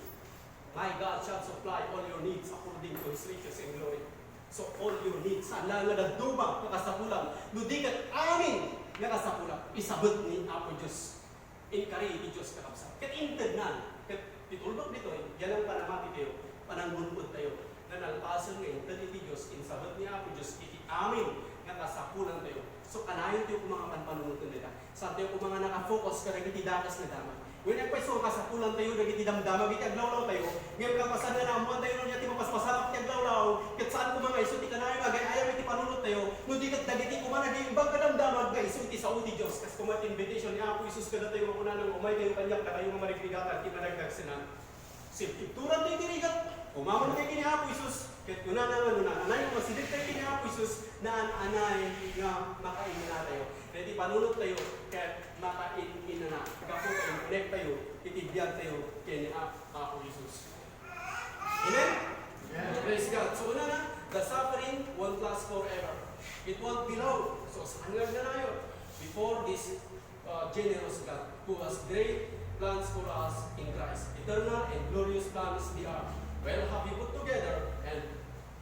"My God shall supply all your needs according to His riches in glory." So, all your needs, saan laeng nga dadduma nga kasapulan, no di ket amin nga kasapulan, isabet ni Apo Dios. Inkari iti Dios, kakabsat. Ket intednan, ket ti tulbek ditoy, diay panamati tayo, pananggun-od tayo, nga nalpasen nga inted iti Dios, insabet ni Apo Dios iti amin nga kasapulan tayo. So, kanayon tayo koma nga panpanunoten dayta. Saan tayo koma nga nakafocus kadagiti dakes nga damag. Wen, agpayso nga kasapulan tayo dagiti damdamag iti aglawlaw tayo, ngem kalpasan nga naammoan tayo no ania ti mapaspasamak iti aglawlaw, ket saan koma nga isu ti kanayon nga agay-ayam iti panunot tayo, no di ket dagiti koma nagaimbag nga damdamag nga isu ti sao ti Dios, kas koma ti invitation ni Apo Jesus kadatayo nga kunana nga, "Umaykayo kaniak, dakayo nga marigrigat, ti managdagsenan." Sibturan tayo ti rigat, umaman tayo ken ni Apo Jesus, ket kunana nga no naan-anay nga masideg tayo ken ni Apo Jesus, naan-anay nga makainana tayo. Dagiti panunot tayo, ket makain-inana. Gapu ta in-connect tayo iti biag tayo ken ni Ap-, Apo Jesus. Amen? Amen. Praise God. So, una na, the suffering won't last forever. It won't be long. So, saan nga agnanayon? Before this, uh, generous God who has great plans for us in Christ. Eternal and glorious plans they are. Well have you put together and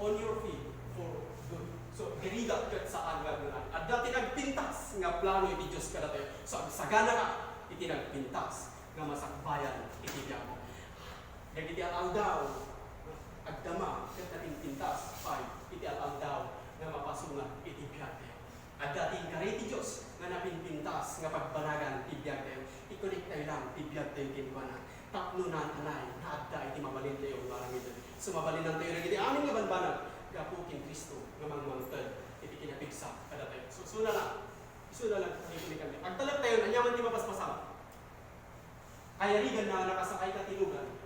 on your feet for good. So, dirigat ket saan nga agnanayon. Adda ti nagpintas nga plano iti Dios kadatayo. So, agsagana ka iti nagpintas nga masakbayan iti biagmo. Dagiti al-aldaw, agdama ket napinpintas pay iti al-aldaw nga mapasungan iti biagtayo. Adda ti inkari ti Dios nga napinpintas nga pagbanagan ti biagtayo. I-connect tayo lang ti biagtayo kenkuana. Tapno naan-anay nga adda iti mabalintayo nga aramiden. So, mabalinantayo dagiti amin nga banbanag gapu ken Cristo nga mangmangted iti kinapigsa kadatayo. So, isuna lang, isuna lang, kami, kami. Agtalek tayo, aniaman ti mapaspasamak. Kayariganna, nakasakay ka ti lugan,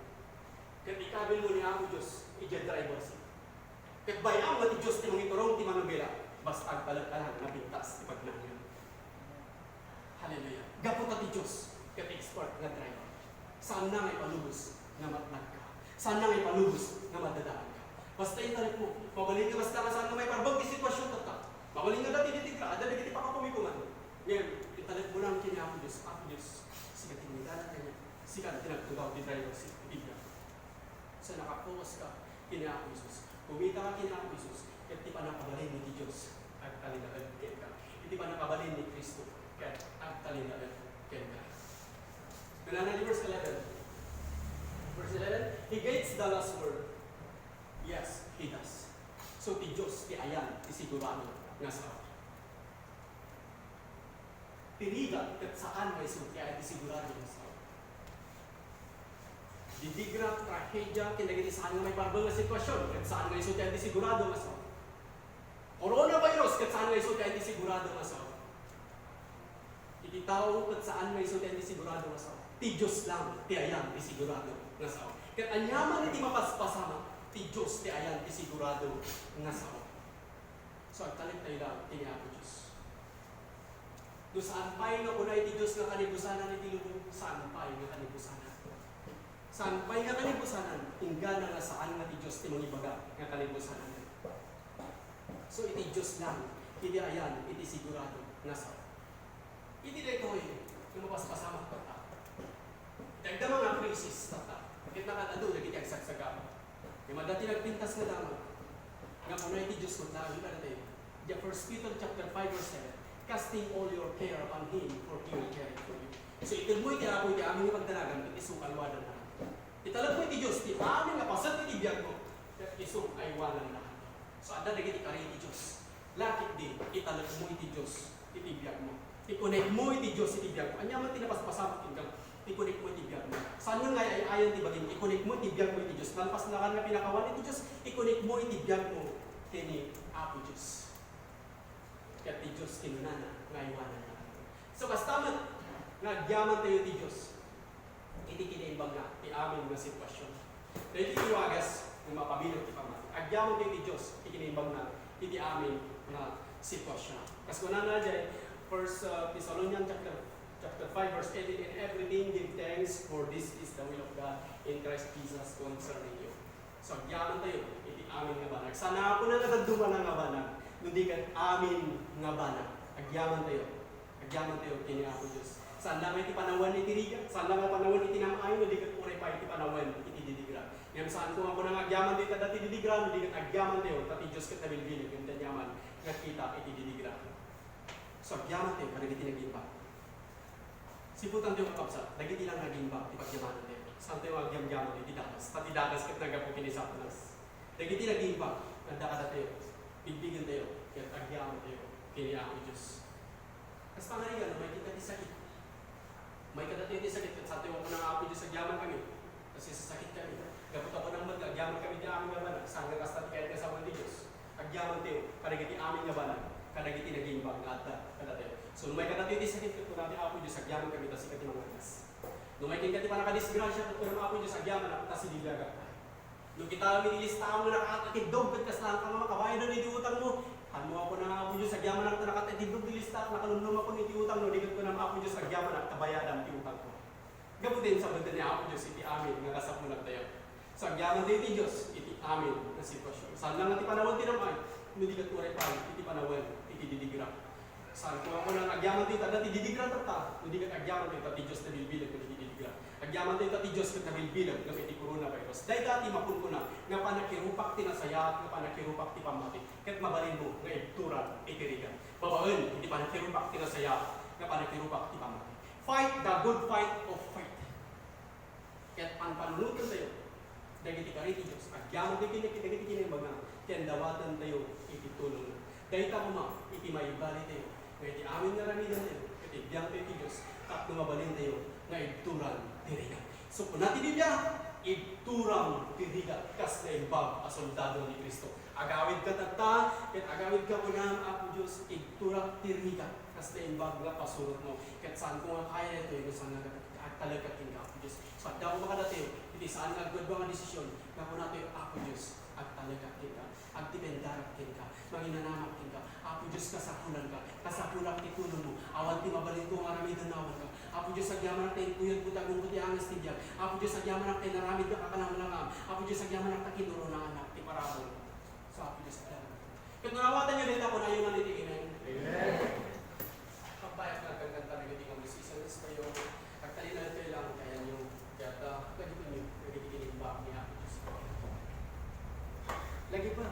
ket ikabilmo ni Apo Dios idiay driver seat. Ket bay-am nga ti Dios ti mangiturong ti manubela, basta agtalek ka lang, napintas ti pagnangnang. Hallelujah. Gapu ta ti Dios ket expert nga driver. Saanna nga ipalubos nga matnagka. Saanna nga ipalubos nga madadaagka. Basta intalekmo, mabalin nga basta nga saan nga maiparbeng ti sitwasyon tatta. Mabalin nga dati diti gra, adda dagiti pakakumikuman. Ngem, intalekmo lang ken ni Apo Dios, "Apo Dios, sika ti mangidalan kaniak. Sika ti nagtugaw ti driver seat iti biag." So, nakapokus ka ken ni Apo Jesus. Kumita ka ken ni Apo Jesus. Ket ti pannakabalin ni Dios, agtalinaed kenka. Iti pannakabalin ni Cristo, ket agtalinaed kenka. Kunana ti verse eleven. Verse eleven, "He gets the last word." Yes, He does. So, ti Dios ti ayan ti sigurado nga sao. Ti rigat ket saan nga isu ti ayan ti sigurado nga sao. Didigra, trahedia, ken dagiti saan nga maiparbeng nga sitwasyon, ket saan nga isu ti ayan ti sigurado nga sao. Coronavirus, ket saan nga isu ti ayan ti sigurado nga sao. Iti tao ket saan nga isu ti ayan ti sigurado nga sao. Ti Dios lang ti ayan ti sigurado nga sao. Ket aniaman iti mapaspasamak, ti Dios ti ayan ti sigurado nga sao. So, agtalektayo lang iti ni Apo Dios. No saan pay nga kuna iti Dios nga kanibusanan iti lubong, saan pay nga kanibusanan. Saan pay nga kanibusanan, inggana nga saan nga ti Dios ti mangibaga nga kanibusanan. So, iti Dios lang, iti ayan, iti sigurado nga sao. Iti daytoy nga mapaspasamak tatta. Dagda nga krisis tatta. Ket nakadado dagiti agsagsaga. Nga madati nagpintas nga damag. Nga kuna iti Dios met laeng kadatayo. Diay First Peter chapter five verse seven, "Casting all your care upon Him, for He will care for you." So, itedmo iti Apo iti amin nga pagdanagan, ket isu kaluadan na. Italekmo iti Dios ti amin nga paset iti biagmo, ket isu aywanan na. So, adda dagiti kari iti Dios. Lakip di, italekmo iti Dios iti biagmo. I-connect mo iti Dios iti biagmo. Ania man ti napaspasamak kenka, i-connect mo iti biagmo. Saan nga ay-ayan ti bagim, i-connect mo iti biagmo iti Dios. Nalpas na nga pinakawan iti Dios, i-connect mo iti biagmo ken ni Apo Dios. Ket ti Dios kinunana nga aywanan na. So, kasta met nga agyamantayo iti Dios iti kinaimbagna ti amin nga sitwasyon. Daytoy ti wagas nga mapabilog ti pammati. Agyamantayo iti Dios iti kinaimbagna iti amin nga sitwasyon. Kas kunana diay First, uh, Thessalonians chapter, chapter five, verse eighteen, "In everything give thanks, for this is the will of God in Christ Jesus concerning you." So, agyamantayo iti amin nga banag. Saan a kuna nga dadduma nga banag, no di ket amin nga banag. Agyamantayo. Agyamantayo ken ni Apo Dios. Saan la nga iti panawen iti rigat, saan la nga panawen iti nam-ay, no di ket uray pay iti panawen iti didigra. Ngem saanko nga kuna nga agyamantayo ta adda ti didigra, no di ket agyamantayo ta ti Dios ket nabilbileg, ngem ti aniaman nga kita iti didigra. So, agyamantayo kadagiti nag-imbag. Siputantayo, kakabsat, dagiti lang nag-imbag ti pagyamanantayo. Saantayo nga agyamyaman iti dagas, ta ti dagas ket naggapu ken ni Satanas. Dagiti nag-imbag nga adda kadatayo, bigbigentayo, ket agyamantayo ken ni Apo Dios. Kasta nga rigat, no maikkan ti sakit. Maikkan ti sakit, ket saantayo nga kuna nga, "Apo Dios, agyamankami." Kasi sasakit kami. Gapu ta kunam met nga agyaman kami ti amin nga banag, saan nga kasta ti kayat nga sawen ti Dios. Agyamantayo kadagiti amin nga banag, kadagiti nag-imbag nga adda kadatayo. So, no maikkan ti sakit, ket kuna ti Apo Dios, "Agyaman kami ta sika ti mangagas." No maikkan ti pannakadisgrasia, ket kuna, "Apo Dios, agyamanak ta sibibiagak." No kita iti listaam nga nakakatiddog, ket kasta nga makabayadan iti utangmo, saanmo nga kuna, "Apo Dios, agyamanak ta nakatiddog ti lista, nakalumlumakon iti utang," no di ket kuna, "Apo Dios, agyamanak ta bayadam ti utangko." Gapu ta insabeten ni Apo Dios iti amin nga kasapulantayo. So, agyamantayo iti Dios iti amin nga sitwasyon. Saan la nga ti panawen ti nam-ay, no di ket uray pay iti panawen iti didigra. Saanko nga kuna nga agyamantayo ta adda ti didigra tatta, no di ket agyamantayo ta ti Dios nabilbileg iti didigra. Agyamantayo ta ti Dios ket nabilbileg ngem iti coronavirus. Dayta ti makunkuna nga pannakirupak ti nasayaat, nga pannakirupak ti pammati, ket mabalinmo nga ibturan iti rigat. Babaen iti pannakirupak ti nasayaat, nga pannakirupak ti pammati. Fight the good fight of faith. Ket panpanunotentayo dagiti kari ti Dios, agyamantayo ken dagiti kinaimbagna, ken dawatentayo iti tulongna. Dayta koma iti maibalitayo, nga iti amin nga aramidantayo, ket ibiangtayo ti Dios, tapno mabalintayo nga ibturan ti rigat. So, kuna ti Biblia, "Ibturam ti rigat kas naimbag a soldado ni Cristo." Agawidka tatta, ket agawidka kunam, "Apo Dios, ibturak ti rigat kas naimbag nga pasurotmo." Ket saanko nga kaya daytoy no saan nga agtalekak kenka, Apo Dios. So, adda koma kadatayo iti saan nga agduadua nga desisyon nga kunatayo, "Apo Dios, agtalekak kenka, agdependarak kenka, manginanamak kenka. Apo Dios, kasapulanka, kasapulak ti tulongmo. Awan ti mabalinko nga aramiden awan ka. Apo Dios, agyamanak ta inkuyogmo ti agongko ti anges ti biag. Apo Dios, agyamanak ta inaramidka a kalanglangam. Apo Dios, agyamanak ta kinuronaannak ti parabur." So, Apo Dios, agyamantayo. Ket no nawatanyo dayta, kunayo man iti amen. Amen. Pagbayat nga agkankanta dagiti nga musicians tayo, agtalinaedtayo lang ti ayanyo, ket, ah, dagiti dagiti kinaimbag ni Apo Dios. Lagi pa,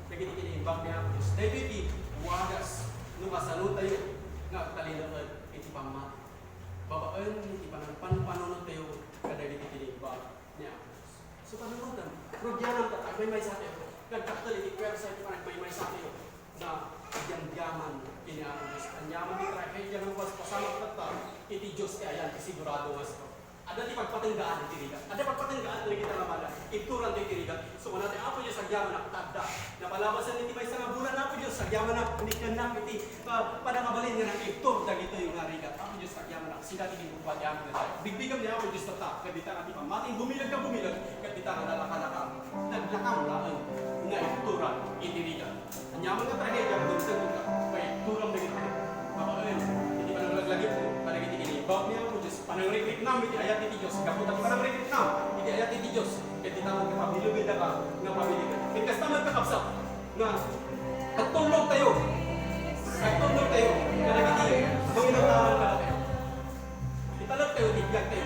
dagiti kinaimbag ni Apo Dios. Daytoy ti wagas no kasano tayo nga agtalinaed iti pammati. Babaen iti panagpanpanunot tayo kadagiti kinaimbag ni Apo Dios. So, panunotam, rugianam ta agmaymaysa tayo. Nagdakkel iti puwersa iti panagmaymaysa tayo. Nga agyamyaman ken ni Apo Dios. Aniaman ti tragedia nga mapaspasamak tatta, iti Dios ti ayan ti sigurado nga sao. Adda ti pagpatenggaan iti rigat. Adda pagpatenggaan dagiti nga mala. Ibturan iti rigat. So, kunana ti Apo Dios, agyamanak ta adda. Napalabasan iti maysa nga bulan, Apo Dios, agyamanak, inikkannak iti, ah, panangabalin nga nang-ibtur dagitoy nga rigat. Apo Dios, agyamanak. Sika ti ginkukuat ti amin nga tayo. Bigbigam ni Apo Dios tatta, ket dita nga ti pammating bumilag ka bumilag, ket dita nga nalakalakam. Naglakam laeng nga ibturan iti rigat. Ania man nga tragedia nga dumteng nga maibturam dagiti babaen iti pananglaglagipmo kadagiti kinibaw ni Apo Dios, panangrikriknam iti ayat iti Dios, gapu ta ti panangrikriknam iti ayat iti Dios, ket dita nga pabilugan daka nga pabilugan. Ket kasta met, kakabsat, nga agtulnog tayo. Agtulnog tayo kadagiti manginagtaran kadatayo. Italek tayo ti biag tayo